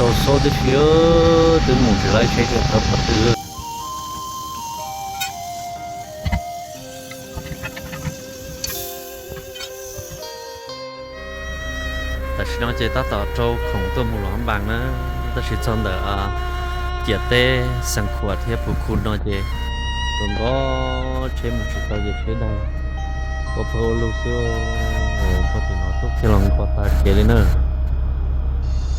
Rau xab tib si, twb mus tsis laib tsheb thiab, thawb qhov twg. Tam sim no ces tab tom rau khoom tuaj mus Luam Npas na, tab sis txog ntawm ciam teb Xeev Khuam thiab Phu Khu no ces tus nkaus tsheb mus tsis tau ces tsheb daig ua pawg ua lug xwb. Pog tim no tuaj kiag los nkaus tas kev li na.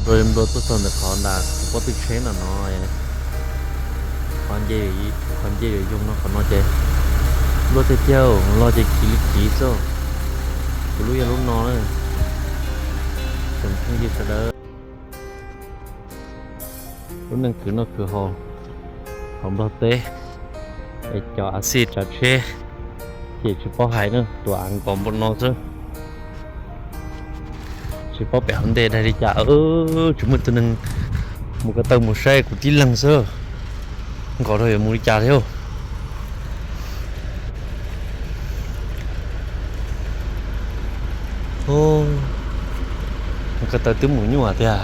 Nplua nplua tuaj txog ntawm qhov nram kuv pob tw tsheb no no, qhov nce, qhov nce yuav yoog no qhov no ces nplua tiag tiag, los ces kiv li kiv xwb. Kuv lub yog lub no na. Tsoom phooj ywg sawv daws, lub neej khwv noj khwv haus hauv Nplog teb, es cov av xij tsav tsheb ces tsis paub hais na, tus av nkaus npaum no xwb. Tsis paub pem hauv ntej daig li cas, tsis muaj tus neeg mus ko taw mus saib, kuv tib leeg xwb, nkaus rau yuav mus li cas thiab. Ko taw twb mus nyuaj tiag.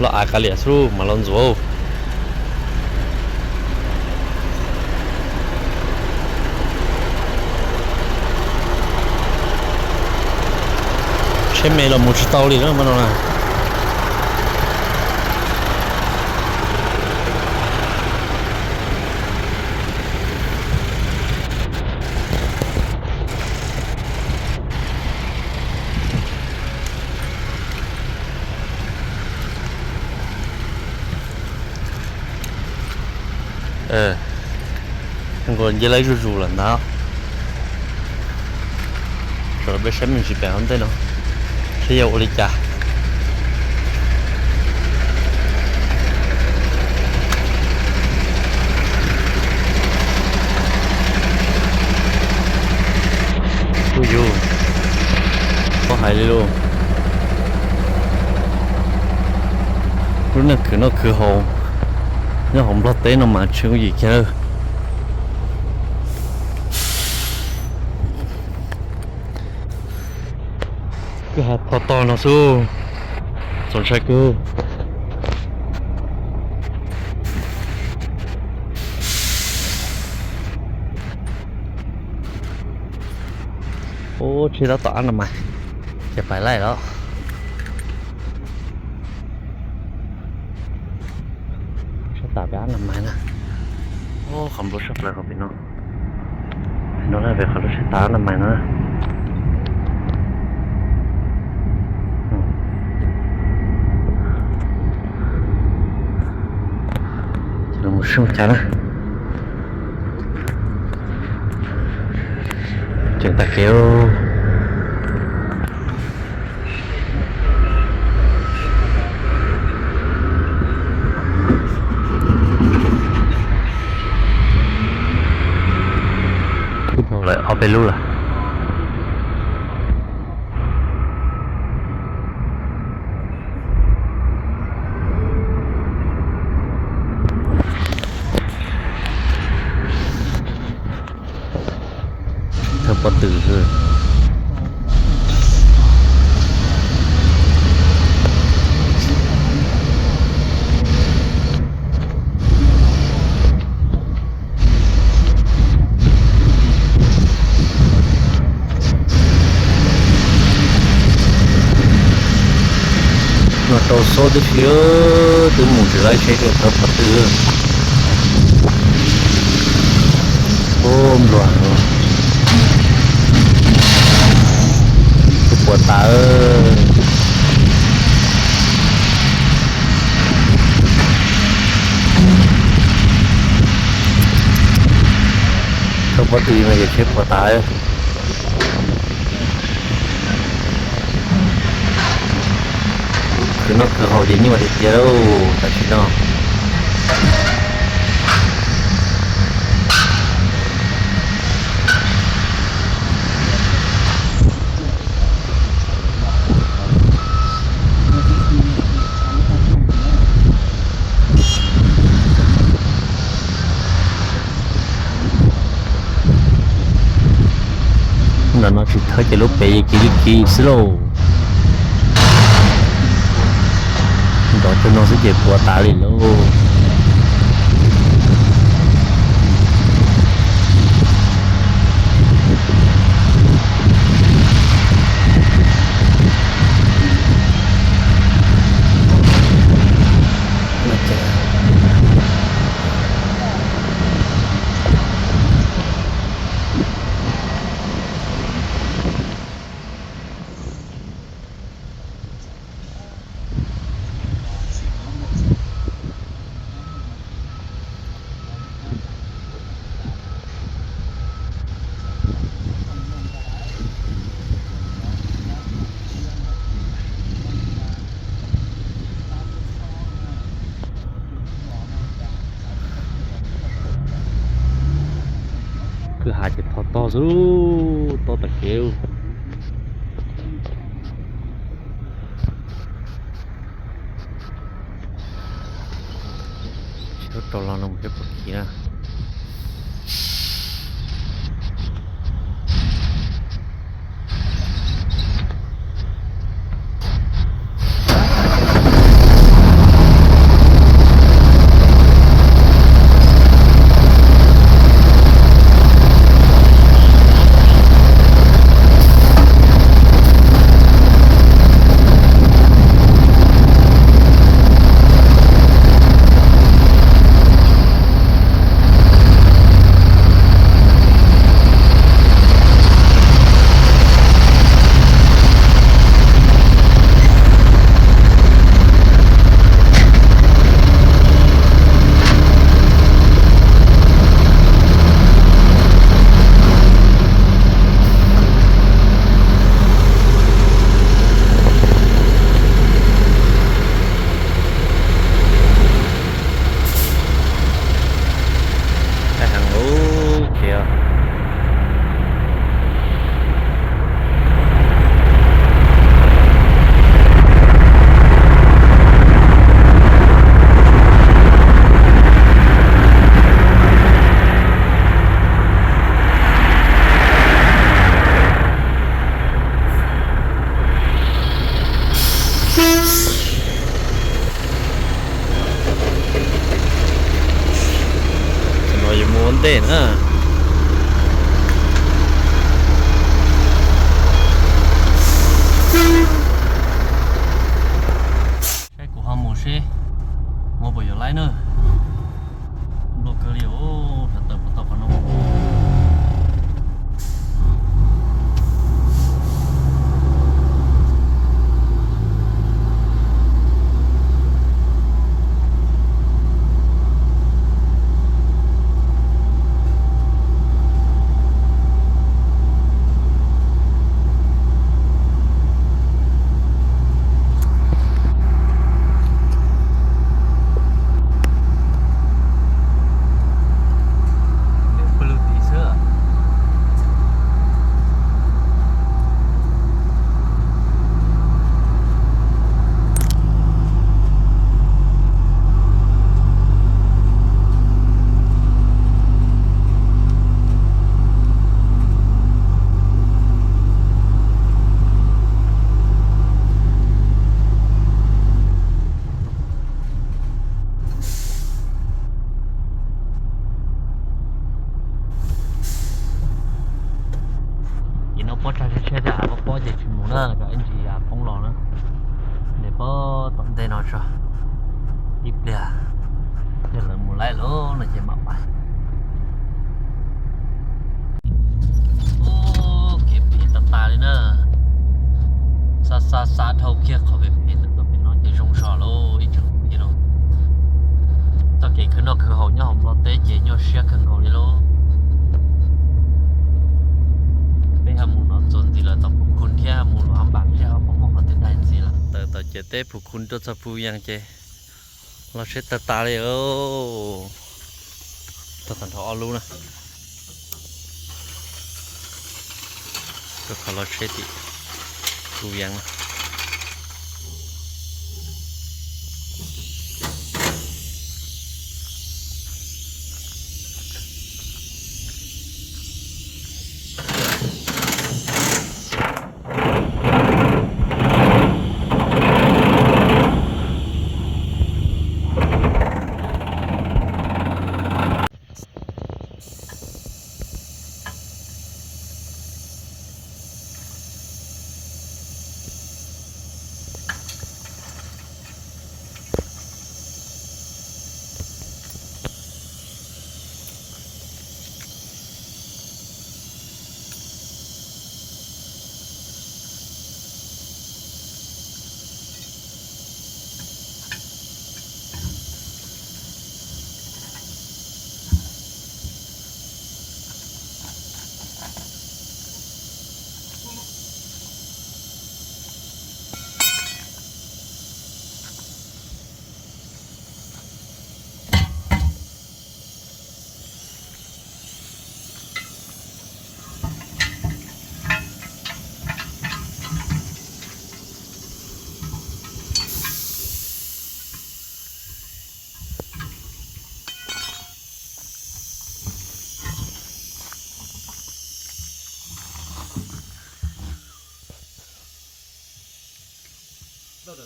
Los av kav liam xwb mas los ntxuav. Tsheb me los mus tsis tau li no na. Nkaus nce laib zuj zus lawm ntag. Rau peb saib me ntsis pem hauv ntej no, saib yog ua li cas. Ub yus, tsis paub hais li lauj. Lub neej khwv noj khwv haus nyob hauv Nplog teb no mas tsis yooj yim kiag lawm. Kwj ha tho tog no xwb, txaus ntshai kawg. Ub, tsheb tab tom ab na mais, ces pais laij los. Tsheb tas pem ab na mais na. Ub, qhov nplua tshaj plaws qhov pem no. No pem qhov lub tsheb tas ab na mais no. Ces los mus sib ua cas na. Tseem tag kev. Twb dhau lawm ob peb lub lawm. Thawb pob tw xwb. No rau xab tib si, twb mus tsis laib tsheb thiab, thawb pob tw. Ub, npluag, twb puas tas. Thawb pob tw no ces tsheb puas tas. Khwv noj khwv haus ces nyuaj tiag tiag lauj tam sim no. Ntawm no tsis thawb ces lub pem kiv li kiv xwb lauj. Tus no xwb ces puas tas li lauj. Kwj ha ces tho tog xwb, tog tas kev. Tsis tau rau los no mus seb puas khiv na. Heev ub, khiav. Tam no yuav mus ua ntej na. Saib kuv ho mus seb muaj puas yuav laib na. Npau kawg li os, sawv tawm puas tau qhov no. Pw lug tid xwb. Ces no pob tsag tshiab tshiab thiab, av pob pob ces tsis mus na, kom ib ntsis av poob los na. Nws pob tom ntej no tso, ib pliag yog lawv mus laij lawm no ces mam pais. Kev phem tas tas li na. Xa xa xa dhau kiag qhov phem phem ntawm tuaj pem no ces zoo zog lauj ib tsoom phooj ywg. Txoj kev khwv noj khwv haus nyob hauv Nplog teb ces nyuaj siab kawg nkaus li lauj. Peb ho mus no txuas ntxiv lawm tom Phu Khu thiab mus Luas Npam thiab ho puas muaj qhov twg daig ntxiv lawm. Tawm tom ciam teb Phu Khu tuaj txog Phu Yees ces los tsheb tag tas li. Tag tag nrho ob lub na. Rau qhov los tsheb tim Phu Yees na. Tam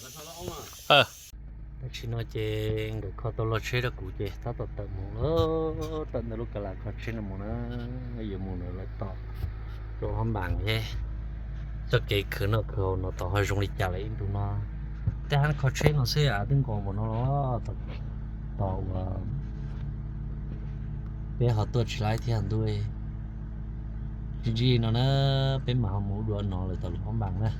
sim no ces nkawd kho tau lub tsheb rau kuv ces tab tom tawm mus lawm, tawm ntawm lub kav las kho tsheb no mus na, yuav mus na lawv tom rau hab npas thiab. Txoj kev khwv noj khwv haus no tom ho zoo li cas lawm ib ntus no. Tej hab kho tsheb no xwb twb nkaus npaum no los tom uas peb ho tuaj tsis laib thiab ntuj. Tsis ntsib no na, peb mam ho mus ua dua no lawm tom lub hab npas na.